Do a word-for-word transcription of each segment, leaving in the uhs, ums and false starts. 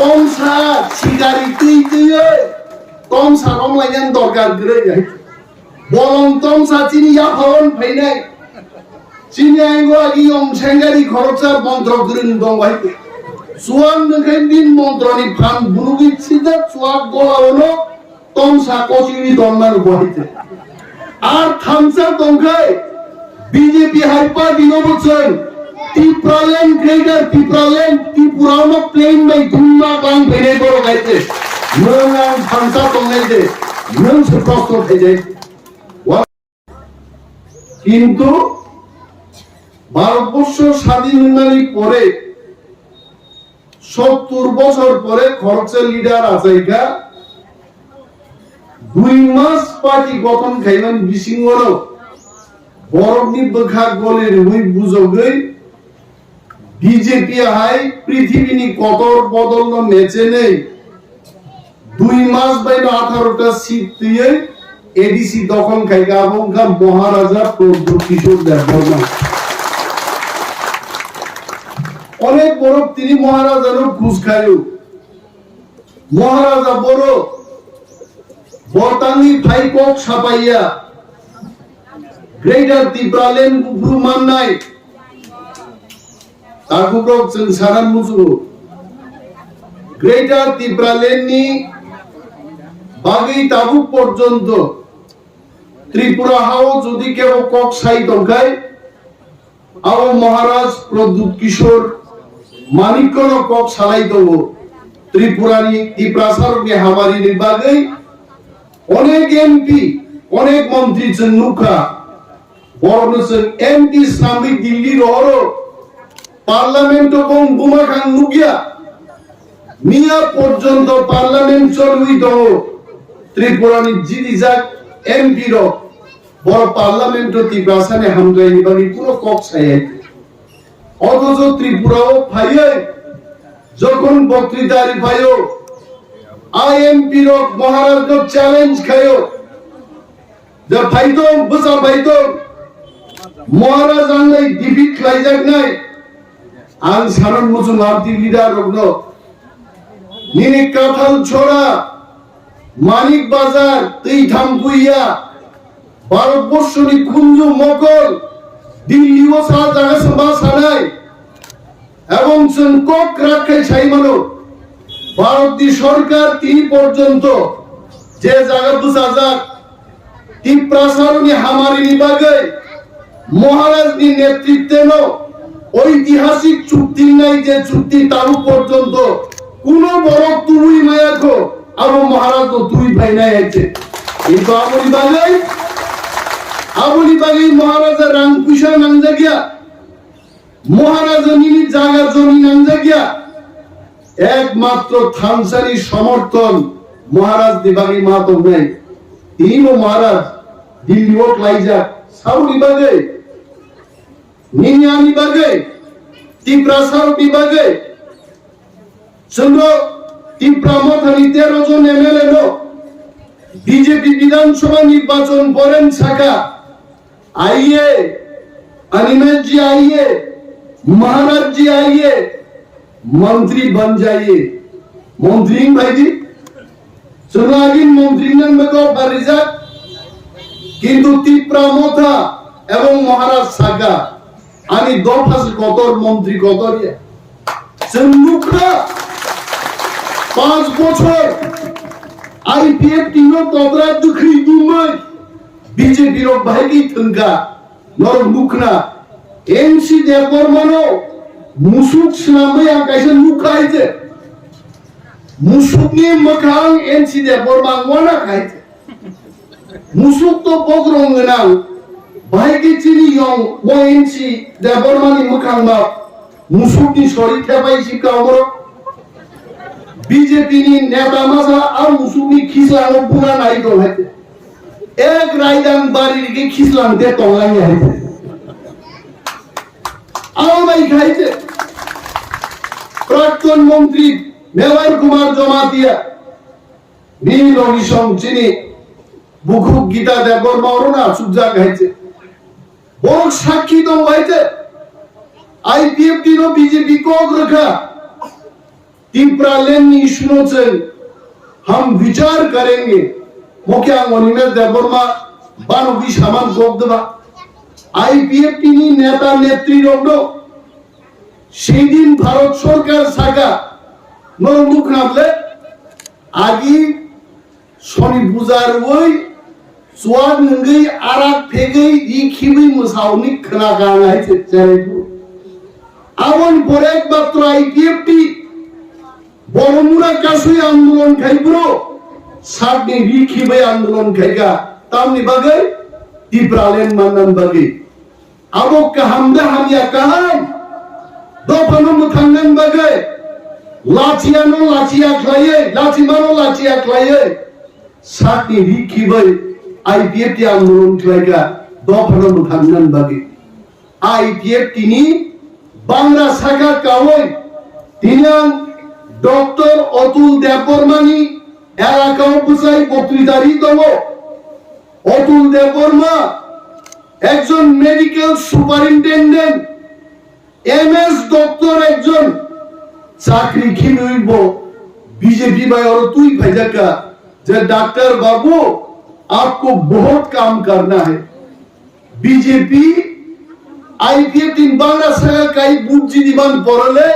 Tomsa sikari twi twiwi tomsa romlainani dorkar kwrwi hai. Bolong tomsa chini yaphao phainai. Chini aingo agi yong sengari khoroksa montro kwrwng tong hai. Chuwak nwngkhe bini montroni phan bunugwi sida chuwak golao no tomsa kochini tongmani bo hai. Ar thamsa tongkhai B J P hai party no bo chwng Tipraland, Greater Tipraland, Tripura no plain bai thumma klang phainai borok hai. Nwng ang thamsa tongnai de, nwng se prosto khaijai. Wa-, kintu Bharatborsho sadin wngnani pore sottur bochor pore khoroksa leader achaikha, dui mas party gothon khaimani bisingo borokni bwkha goli rwui bujogwi B J P hai prithibini kotor bodolno mechenwi dui mas baino atharo ta seat twiwi A D C dokhol khaikha, abo wngkha Maharaja Pradyut Kishore Debbarma. Onek borok tini Maharajano khus khaio. Maharaja boro bo tangwi phai kok sapaiya. Greater Tipraland buphuru mannai. Takukrok chwng sana muchungo. Greater Tipraland ni bagwi tabuk porjonto Tripura hao jodi kebo kok sai tongkhai, abo Maharaj Pradyut Kishore Manikko no kok salai tongo. Tripura ni Tiprasa rok ni hamari ni bagwi onek M P, onek montri chwng nukha. Borokno chwng M P swnamwi Delhi rohoro, Parliament-o bong buma khang nukya. Miya porjonto Parliament cholwi tongo. Tripurani jidijak M P rok borok Parliament-o Tiprasani hamkraini bagwi kuro kok sayai. Othocho Tripura-o phaiwi jokhon boktwita riphaio, I M P rok Maharajno challenge khaio. Je phaitong, bwsa phaitong, Maharaj ang nai defeat khlaijaknai. Ang sanon muchung R T leader rokno, nini Kathal Chora, Manik Bazar, Twi Thampuia, Bharatborsoni khunju mokol, Delhi-o sa jaga se ma sanai. Ebong chwng kok kwrak khai sai mano, Bharatni sorkar tini porjonto je jaga bwchajak Tiprasaroni hamarini bagwi Maharajni netritwno oitihasik chukti wngnai, je chukti tabuk porjonto kuno borok tubui maya kho, abo Maharajno tubui phainai hai se. Kintu aboni bagwi, aboni bagwi Maharaja rang puisa nangjakya. Maharaja nini jaga jomi nangjakya, ekmatro thamsani somorthon Maharaj ni bagwi ma tongnai. Tini bo Maharaj Delhi o klaijak, saboni bagwi, nini ani bagwi, Tiprasa rokni bagwi. Chwngno Tipra Mothani tero jon M L A no B J P Bidhan Sabha nirbachon poren saka, आइए, अनिमेश जी आइए, महाराज जी आइए, मंत्री बन जाइए। मंत्री भाई जी, chwng agin montri nang bagwi offer rijak, kintu Tipra Motha ebong Maharaj saka, ani dopha se kotor, montri kotor ya. Chwng nukha, panch bochor I P F T no todra dwkhwi dumwi B J P rok bahai khe thwngkha. Norok nukna, N C Debbarmano musuk swnamwi ang kaisa nukha hai se. Musukni mwkhang N C Debbarma ang wana khai se. Musuk to bokrong gwnang, bahai khe chini yong o N C Debbarmani mwkhang ba musukni sori thepai si ka oborok. B J P ni neta masa a musukni khislango buna nai tong hai se. Ek raidang bari rigi khislang de tonglang ya. Abo bai khai se. Prakton montri Mevar Kumar Jamatia. Bini logi song chini bukhuk Gita Debbarma oro na sujak hai se. Borok sakhi tong hai se. I P F T no B J P kok rwkha. Tipraland ni issue no chwng hum vichar karenge. Mokhe ang Animesh Debbarma banogwi saman kok deba. I P F T ni neta netri rok no seidin Bharat Sarkar saka norok nukhnable agi Soni puja rwui, chuak nwngwi, arak phegwi, ri khibwi mwsauni khwna kanai se cheraibu. Aboni pore ekmatro I P F T Boromura kasui andolon khai bro, sakni ri khibwi andolon khaika, tamni bagwi Tipraland mannan bagwi. Abo kaham da hamya kaham? Dophano mwthangnan bagwi lachiano lachia khlaiwi, lachimano lachia khlaiwi, sakni ri khibwi I P F T andolon khlaika dophano mwthangnan bagwi. I P F T ni bangra saka kawi tini ang Doctor Atul Debbarma ni elakao bwsai boktrita ri tongo. Atul Debbarma ekjon medical superintendent, M S doctor ekjon chakri khinwi bo B J P bai oro twi phaijakha je, "Doctor babu, aapko bahut kaam karna hai." B J P, I P F T ni bangra saka kai bujji diban porole,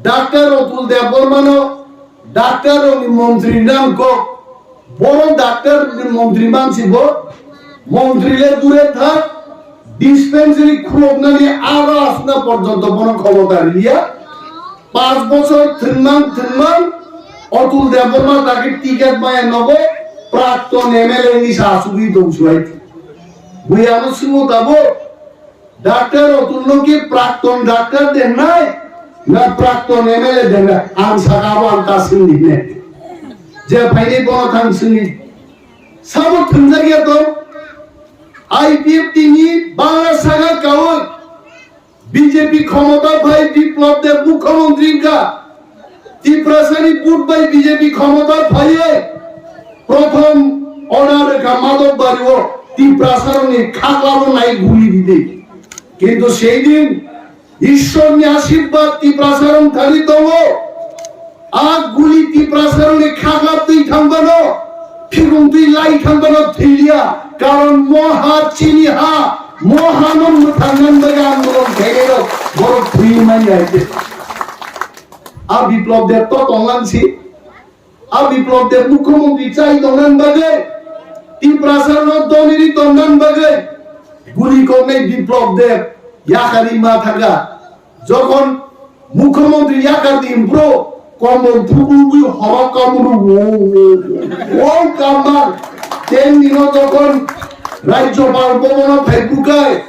Doctor Atul Debbarma no doctor rokni montri nang kok. Bono doctor ni montri mansi bo. Montri le dure thak, dispensary khuloknani aro asna porjonto bono khomota riya. Panch bochor thwngmang thwngmang Atul Debbarma dagi ticket maya nogo prakton M L A ni sa asugwi tong suai. Bui ano swngwi tabuk. Doctor Atul no ki prakton doctor dengnai, na prakton M L A dengnai? Ang saka abo ang ta swngdi ne. Je phaini bono thang swngdi. Sabo thwngjak ya to? I P F T ni bangla saka kawi. B J P khomota phai Biplab Deb mukhyamantri wngkha. Tiprasani vote bai B J P khomota phaiwi prothom order rwkha Madhobbario, Tiprasarokni khaklabo nai guli ridi. Kintu seidin Ishwarni ashirbad Tiprasarok thani tongo. A guli Tiprasarokni khakla twi thangmano, phigong twi lai thangmano thwiya, karon moha chini ha, mohano mwthangnan bagwi andolon khainai rok borok thwi manya hai khe. A Biplab Deb to tonglang si, a Biplab Deb mukhyamantri chai tongnan bagwi, Tiprasarokno doniri tongnan bagwi, guli koknai Biplab Deb yakari ma thangkha. Jokhon mukhyamantri yakar di bro, komol thubui horok kamuru wo, wo, wo kamar. Ten dino jokhon Rajyapal bhobono phai bukai,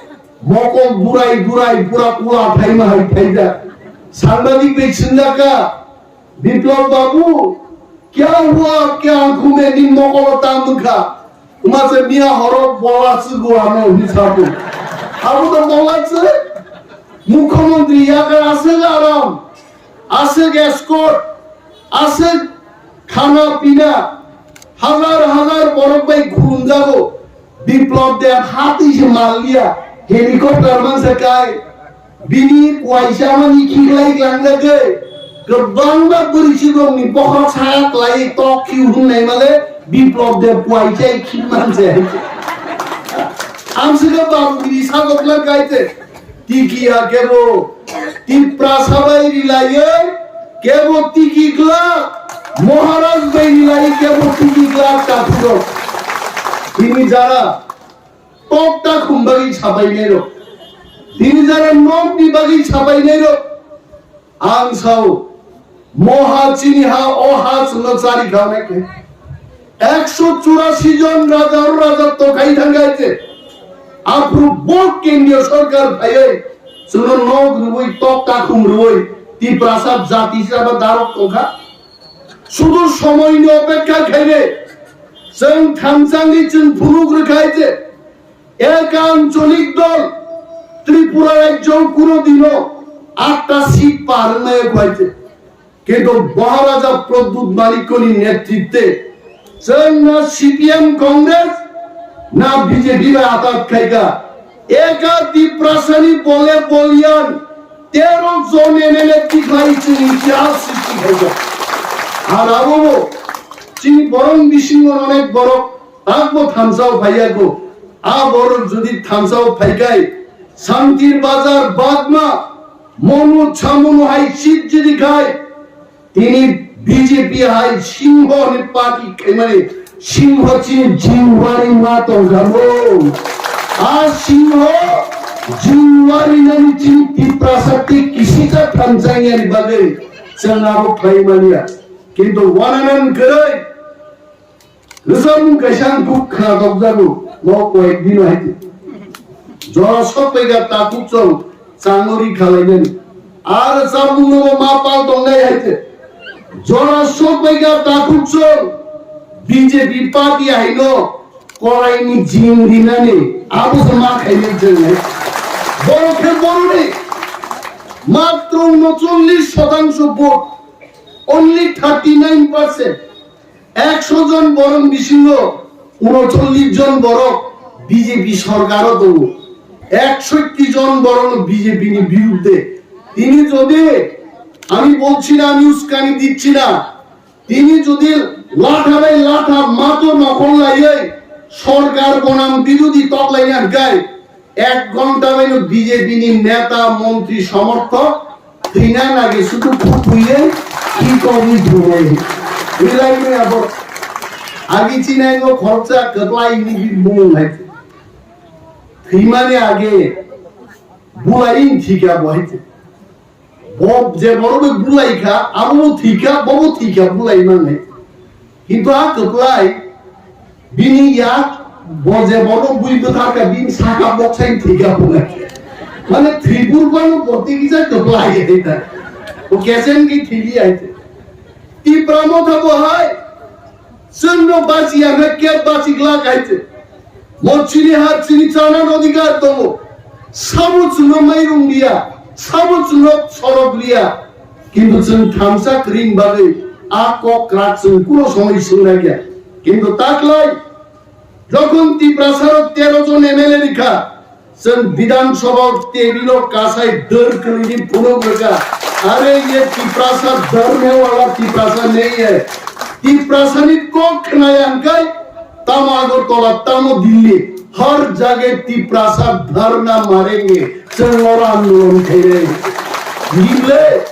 mokol burai burai pura kula phaima hai phaida. Sangbadik bai swngjaka, "Biplab babu, kya hua, kya hume?" Ni mokolo tang wngkha. Wngma se miya horo bola swgo ano hwnwi sabu. Abo to bola se. Mukhyamantri yakar aswk aram, aswk escort, aswk khana pina, hazar hazar borok bai khulumjago. Biplab Deb hatwi se mal liya, helicopter man se kai. Bini kuaisa mani khiklai klangjagwi kwbangma bwrwi sikrokni bokhorok saka klai tok khiu hwnwi naimale Biplab Deb kuaisa khimang se. Amswkha babu bini sago klan kaite. Tikiya kebo Tiprasa bai rilaiwi kebo tiki glak, Maharaj bai rilaiwi kebo tiki glak takhurok. Bini jara tok ta khum bagwi sabainai rok. Tini jara nok ni bagwi sabainai rok. Ang sao, moha chini ha, o ha chwngno chari kha hwnwi khe. Ekso churasi jon raja o raja tokhai thangkha hai se. Aphuru bo kendriya sarkar phaiwi chwngno nok rwui, tok ta khum rwui, Tiprasa jati hisaba darok tongkha. Sudu somoini opekha khainai. Chwng thamsangni chwng phunuk rwkha hai se. Ek ancholik dol Tripura rajyo kuno dino atta seat par wngmaya khaite. Kintu Maharaja Pradyut Manikyoni netritwe chwng na C P M Congress na B J P bai atat khaika. Eka Tiprasani bole bolyan tero jon M L A tikhlai chwng itihas srishti Ar abo bo chini borok bisingo onek borok takbo thamsao phaiyago. A borok jodi thamsao phaikai, Santir Bazar, Bagma, Monu, Chamunu hai seat jodi khai, tini B J P hai singho ni party khaimani singho chini Jinwari ma tongkha bo. A singho Jinwari nani chini Tiprasa tei kisisa thamsai yani bagwi chwng abo khlai manya. Kintu wananan kwrwi rwchapmung kaisa ang kuk khna tokjago, mo koyek dino hai. Jora sok paiga takhuk chwng changori khalainani. Ar rwchapmung no ma pal tongnai hai se. Jora sok paiga takhuk chwng B J P party hai no korai ni jing rinani abo se ma khainai chwng hai. Borok khe borok ni matro unochollish shotangsho vote, only thirty nine percent. Ekso jon borok bisingo unochollish jon borok B J P sorkaro tongo, eksotti jon borok B J P ni birudde. Tini jodi, ami bolchi na, ami uskani dicchi na, tini jodi latha bai latha mato nokhol laiwi sorkar bonam birudi toklaina hwnkhe, ek ghonta baino B J P ni neta, montri, somorthok thwina nagi sudu thuphuiwi kitorni thumai. Rilai ni abo agi chinai no khoroksa kwplai ni bumung hai. Thwimani age bulai thika bo hai. Bo je borok bai bulai kha, abo bo thwi kha, bo bo thwi kha, bulai manai. Kintu a kwplai bini yak bo je borok bui bwthar kha, bini saka boksai thwi kha bulai. Mane thwi bur bano boti kisa kwplai hai ta. O kesen ki thwi ai. Tipra Motha bo hai. Chwngno bachiya hwnkhe khe bachiglak hai se. Mo chini ha chini chana odhikar tongo. Sabo chwngno mairung liya, sabo chwngno sorok liya. Kintu chwng thamsa kwrwini bagwi a kok kwrak chwng kuno somoi swngna kya. Kintu taklai jokhon Tiprasarok tero jon M L A rikha, chwng Bidhan Sabha table o kasai dwr kwrwini phunuk rwkha. Are ye Tiprasa dharme wala Tiprasa nahi hai. Tiprasani kok khwnaya hwnkhe tamo Agartala, tamo Delhi, har jage Tiprasa dharna marenge, chwng oro andolon khainai. Nile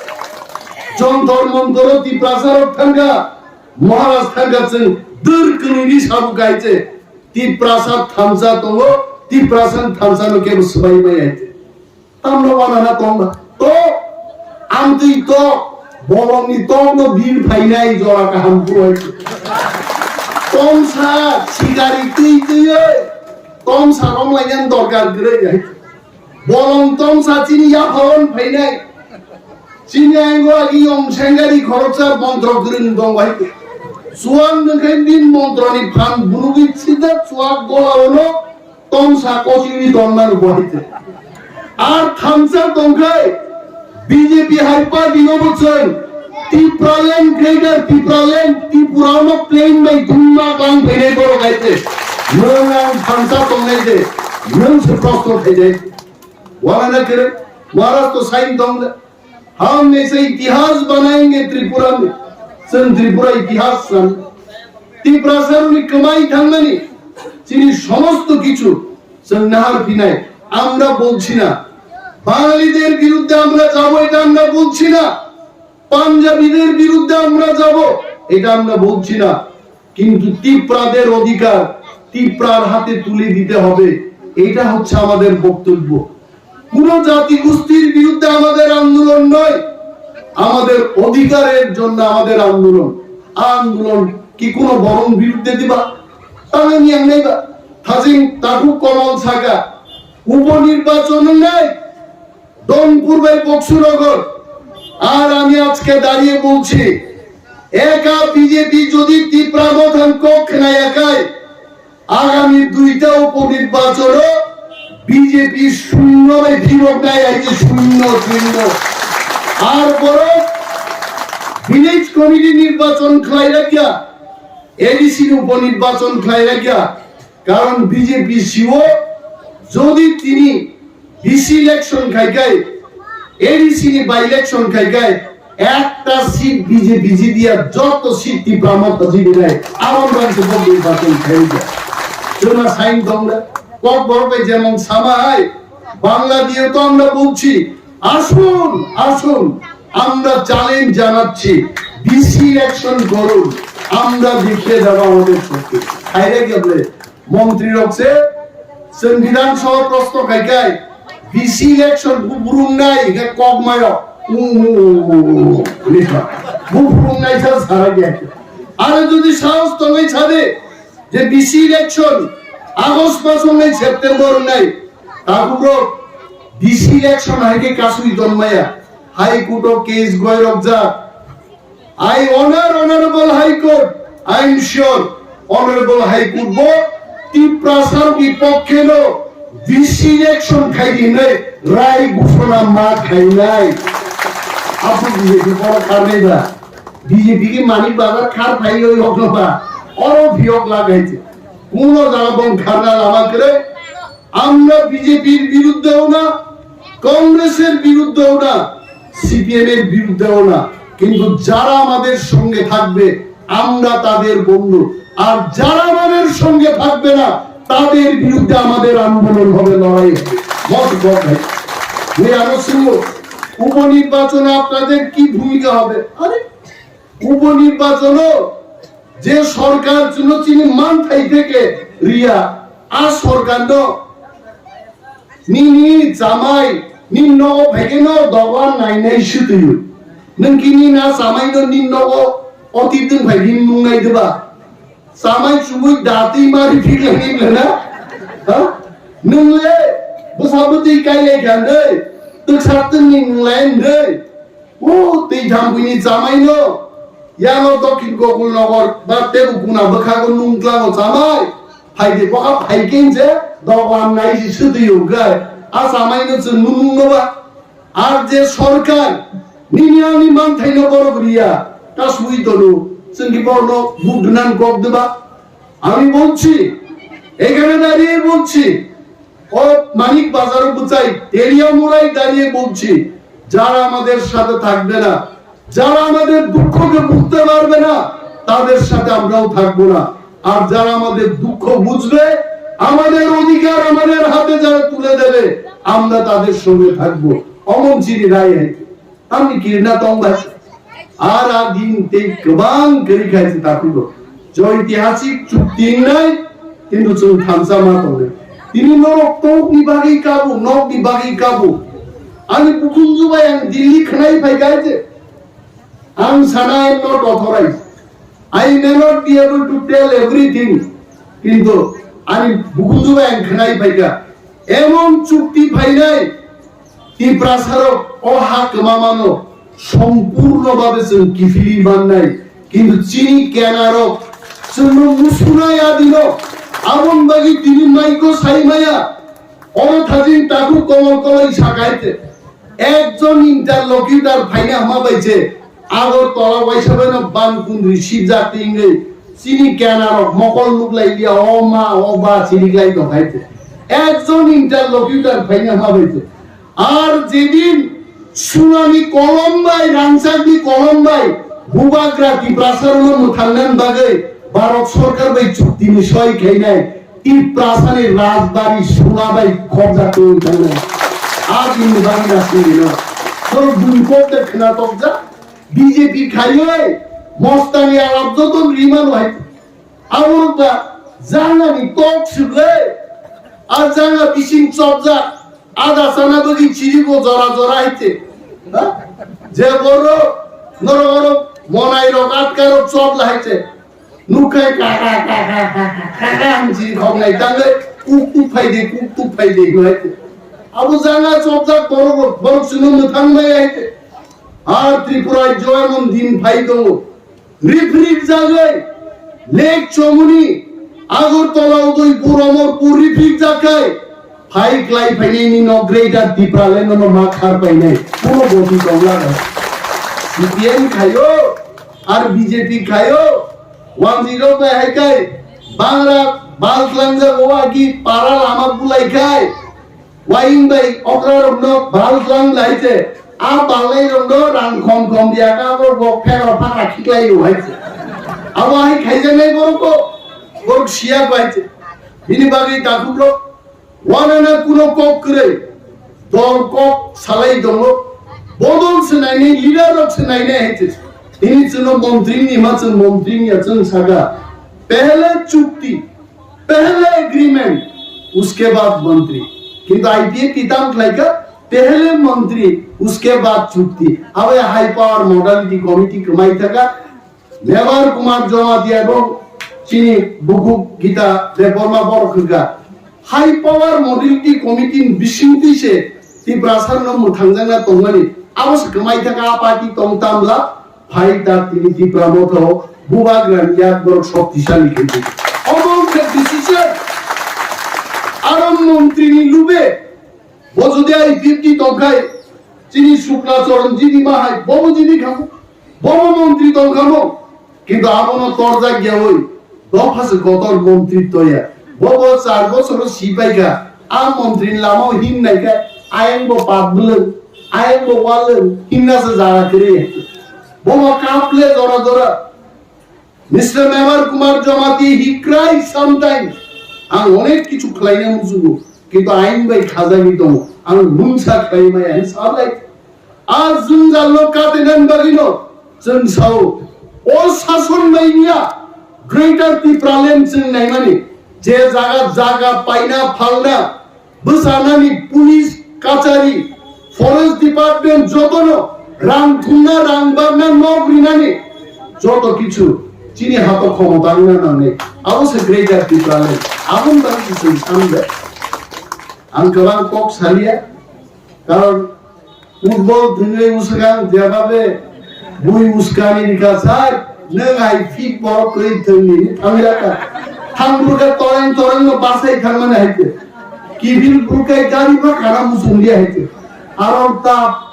Jantar Mantar o Tiprasarok thangkha, Maharaj thangkha chwng dwr kwrwini sabo kaise. Tiprasa thamsa tongo, Tiprasa thamsa no kebo swbai maya. Tamno wana na tong ba. To, amtwi to, bolong ni tong no bil phainai jora kaham kuwai. Tongsa sikari twi twi, tongsa romlaiyan dorkar gre jai. Bolong tongsa chini yaphao phainai. Chini aingo agi yong sengari khoroksa montro kwrwng tong bai. Suang nungkhe bin montroni phan bunugwi sida chuak gola ono tongsa kochini tongmani bai. Ar thamsa tongkhai B J P hai party no bo chwng Tipraland greater Tipraland Tripura no plain bai thumma klang phainai borok hai se. Nwng ang thamsa tongnai se. Nwng se prosto khainai. Wana na kere, Maharaj to sign tong le. Hum aisa itihas banayenge Tripura mein. Chwng Tripura itihas san. Tiprasarokni kwmai thangmani, chini somosto kichu chwng nahar phinai. Amra bolchi na. Bangaliter birudde amra jabo, eta amra bolchi na. পাঞ্জাবিদের বিরুদ্ধে আমরা যাব, এটা আমরা বলছি না, কিন্তু তিপ্রাদের অধিকার তিপ্রার হাতে তুলে দিতে হবে, এটা হচ্ছে আমাদের বক্তব্য। কোনো জাতিগোষ্ঠীর বিরুদ্ধে আমাদের আন্দোলন নয়, আমাদের অধিকারের জন্য আমাদের আন্দোলন। আন্দোলন কি কোনো বড় বিরুদ্ধে দিবা? তাহলে নিয়ে নেবা। থাজিং তাকু কমল সাকা উপনির্বাচন নেই, ডোমপুর বাই বক্সুনগর। আর আমি আজকে দাঁড়িয়ে বলছি, একা বিজেপি যদি তিপ্রা মথান কক্ষ না একায়, আগামী দুইটা উপনির্বাচনও বিজেপি শূন্য বাই ফিরত নাই, এই যে শূন্য, শূন্য। আর বরং ভিলেজ কমিটি নির্বাচন খাই রাখিয়া, এডিসি উপনির্বাচন খাই রাখিয়া, Karon B J P C O jodi tini V C election khai khai, A D C ni by election khai khai, Ekta seat B J P jidiya, joto seat Tipra Motha jidinai, amon rang se bok nirbachon khairokya. Chwngma sain tongla, Kokborok bai jemon sama hai, Bangladesh-o to amra bolchi, asun, asun, amra challenge janacchi, B C election korun, amra dekhiye jabo amader shokti. Khairokya bole, Montri rok se, chwng Bidhan Sabha proshno khai khai, B C election buphurung nai, hingkhe kok mayo. Buphurung nai sa sara khe. Aro jodi sahos tongwi sade, je B C election August mas wngnai September wngnai, tabuk rok B C election hai khe kasui tonmaya, High Court o case goi rok jak, I honor Honorable High Court. I am sure Honorable High Court bo Tiprasa ni pokkhe no V C election khai di hinwi rai ghoshona ma khainai. Abo B J P boro kharnai ba. B J P ki Manik Bazar khar phai oi hokno ba. Oro phiyok lagai se. Kuno jaga bong kharna lama kwrwi. Amra B J P-র বিরুদ্ধেও না, কংগ্রেসের বিরুদ্ধেও না, সিপিএম-এর বিরুদ্ধেও না, কিন্তু যারা আমাদের সঙ্গে থাকবে, আমরা তাদের বন্ধু, আর যারা আমাদের সঙ্গে থাকবে না, তাদের বিরুদ্ধে আমাদের আন্দোলন হবে, লড়াই হবে। বস, বস ভাই। ভাই, আরো শুনবো, উপনির্বাচনে আপনাদের কি ভূমিকা হবে? আরে, উপনির্বাচনও যে সরকার চুনো চিনি মান থাইতে কে রিয়া, আ সরকার ন nini chamai, nini nogo phaikhe no dogan nainai swtwi. Nwng kini na chamai no nini nogo oti twng phai nini nungnai diba? Chamai chumui datwi mari phiklai ni lana? Ha? Nwng le bwsa bwtwi kailai kha ndai, twksa twngni nunglai ndai. O twi thambuini chamai no, yano Dokhin Gokul Nogor ba tebo guna bwkhago nungtlango chamai. Phaidi bokha phaikin je dogan nai si swtwi ungkha. A chamai no chwng nung nung no ba. Ar je sorkar nini ani manthai no borok riya, ta sui tono, chwng ki borok no buk dwnan kok dwba. আমি বলছি, এখানে দাঁড়িয়ে বলছি, ও মানিক বাজারও বুঝাই, তেলিয়ামুড়ায় দাঁড়িয়ে বলছি, যারা আমাদের সাথে থাকবে না, যারা আমাদের দুঃখকে বুঝতে পারবে না, তাদের সাথে আমরাও থাকবো না। আর যারা আমাদের দুঃখ বুঝবে, আমাদের অধিকার আমাদের হাতে যারা তুলে দেবে, আমরা তাদের সঙ্গে থাকবো। অমন চিনি রায় হয়েছে। Tamni kirna tong bai. Ar a din tei kwbang kwrwi khai se takhuk rok. Je oitihasik chukti wngnai, kintu chwng thansa ma tongnai. Tini norok tokni bagwi kabo, nokni bagwi kabo. Ani bukhunju bai ang Delhi khwnai phai kha je. Ang sana I am not authorized. I may not be able to tell everything, kintu ani bukhunju bai ang khwnai phaikha, emon chukti phainai, Tiprasarok o ha kwmamano sompurno babe chwng kiphilwi mannai, kintu chini kenarok chwngno musunai adino, aboni bagwi tini maiko sai maya, oro thajin takhuk komol koloi sakaite. Ekjon interlocutor phaina hwnma bai se Agartala waisa bai no ban kundri sibjak tingwi chini kenarok mokol nuklai ya, o ma, o ba, chiriklai tong hai se. Ekjon interlocutor phaina hwnma bai se. Ar jedin sunani kolom bai, rangchakni kolom bai bubagra Tiprasarokno mwthangna bagwi Bharat sorkar bai chuktini soi khainai, Tiprasani rajbari suna bai khobjak twi thangnai. A bini bagwi na sini no. Soro bini kok de khna tokjak. B J P khaiwi mostani alap joto rima no hai. Abo ba jangani tok sugle. A janga bising chopjak. Ada sana bagwi chirigo jora jora haite. Ha? Je boro norok oro monai rok atka rok chop la haite. Nukhai kaka kaka kaka kaka ang jiri khok nai tangwi kuk tuk phai de, kuk tuk phai de, hwlai te. Abo janga chopjak borok, borok chwngno mwthang maya hai te. Ar Tripura rajyo emon din phai tongo. Riprik jagwi Lake Chomoni, Agartala, Udaipur, Amarpur riprik jakhai. Phai klai phainai ni no Greater Tipraland no ma khar painai. Kuno goti tongla. C P M khayo, ar B J P khayo, wanjwi rok bai hai kai, bangra bal tlangjak o agi para lama bulai kai, waing bai okra rok no bal tlang lai te, A balai rok no rang khom khom dia ka bo bo phek rok phak rok khiklai rw hai se. Abo hai khaijaknai borok ko, borok siya ko hai se. Bini bagwi takhuk rok, wanana kuno kok kwrwi, dol kok salai tongo, bodol se nainai, leader rok se nainai hai se. Tini chwngno montri ni ma chwng montri ni ya chwng saka, pehle chukti, pehle agreement, uske baad montri. Kintu I P F T tam khlaika, pehle montri, uske baad chukti. Abe high power modality committee kwmai thaka, Mevar Kumar Jamatia bo chini bukhuk Gita Debbarma borok hwnkha. High power modality committee ni bisingtwi se Tiprasa no mwthangjakna tongmani. Abo se kwmai thaka a party tong tamla, phai ta tini Tipra Motha o bubagra ni yak borok shoktisali khe di. Omo wngkha decision. Aro montri ni lube, bo jodi I P F T tongkhai, chini Shukla Charan jini ma hai, bobo jini khamu, bobo montri tongkhamu, kintu abono torjak yawi, dopha se kotor montri toya. Bobo char bochor o sipaikha, a montri ni lama o him naikha, ayang bo pap bwlwng, ayang bo walwng, himna se jara kwrwi. Bobo kaple jora jora. Mister Mevar Kumar Jamatia, he cries sometimes. Ang onek kichu khlaina muchugo, kintu ain bai khajagwi tongo. Ang mungsa khlai maya, he sablai. A jwngjal no katenani bagwi no chwng sao. O sason bai niya Greater Tipraland chwng naimani. Je jaga, jaga paina phalna, bwsanani police kachari, forest department jotono rang thumna, rang barna, nok rinani joto kichu chini hato khomota wngna nangnai. Abo se Greater Tipraland. Aboni bagwi se chwng sanjak. Ang kwbang kok saliya, karon football thwngwi uswkang jebabe bui uskani rika sai, nwng hai fit borok kwrwi thwngni thangwi raka. Thangburkha toreng toreng no basai thangmani hai khe. Kiphil burkai gari ma kana musung dia hai khe. Arom ta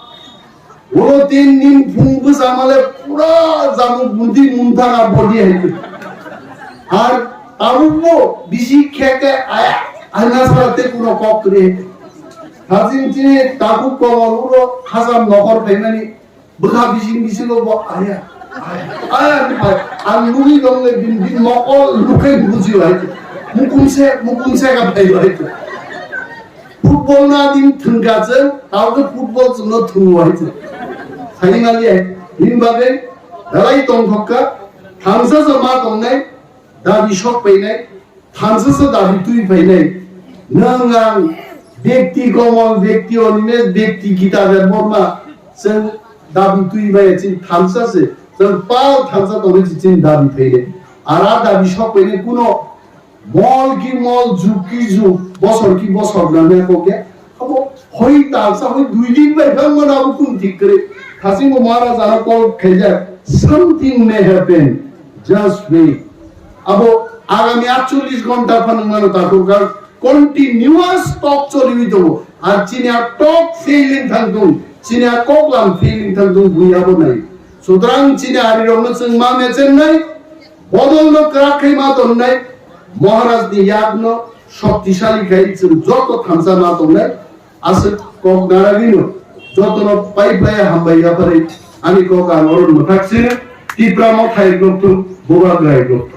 ulo tin nin phung bwsa male pura jamuk bunti munthaga body hai khe. Ar tabukbo bisi khe khe aya, aina sara te kuno kok kwrwi hai khe. Haching chini tabuk kongol ulo hacham nokhor phaimani. Bwkha bising bisingo bo aya, aya, aya hinwi phai. Ang nugwi tongkhe bini, bini mokol nukhai bujiyo hai khe. Mukumse, mukumse ka phaiyo hai khe. Football na din thwngkha chwng, tao khe football chwngno thwngo hai khe. Saimaliya, bini bagwi belai tongthokka, thamsa se ma tongnai, dabi sok painai, thansa se dabi twi phainai. Nwng ang bekti Komol, bekti Animesh, bekti Gita Debbarma, chwng dabi twi bai chini thansa se, chwng pal thansa tongwi se chini dabi phainai. Ara dabi sok phainai kuno mol ki mol, jug ki jug, bosor ki bosor nangya kokya. Abo hoi talsa hoi dui din bai bang mana abo kun thik kre. Thasingo Maharaj ana call khaijak. Something may happen. Just wait. Abo agami atchollish ghonta phano mano takhuk kha, continuous talk choliwi tongo. Ar chini a talk failing thang tung, chini a koklam failing thang tung, bui abo nai. Sutrang chini arirokno chwng ma mechennai, bodolno kwrak khai ma tonnai, Maharajni yakno shoktisali khai chwng joto thansa ma tongnai. Aswk kok naragwino jotono pai pai hambai yapharwi ani kok ang oro mwthak sino, Tipra Motha hai lokthung, Bubagra hai lokthung.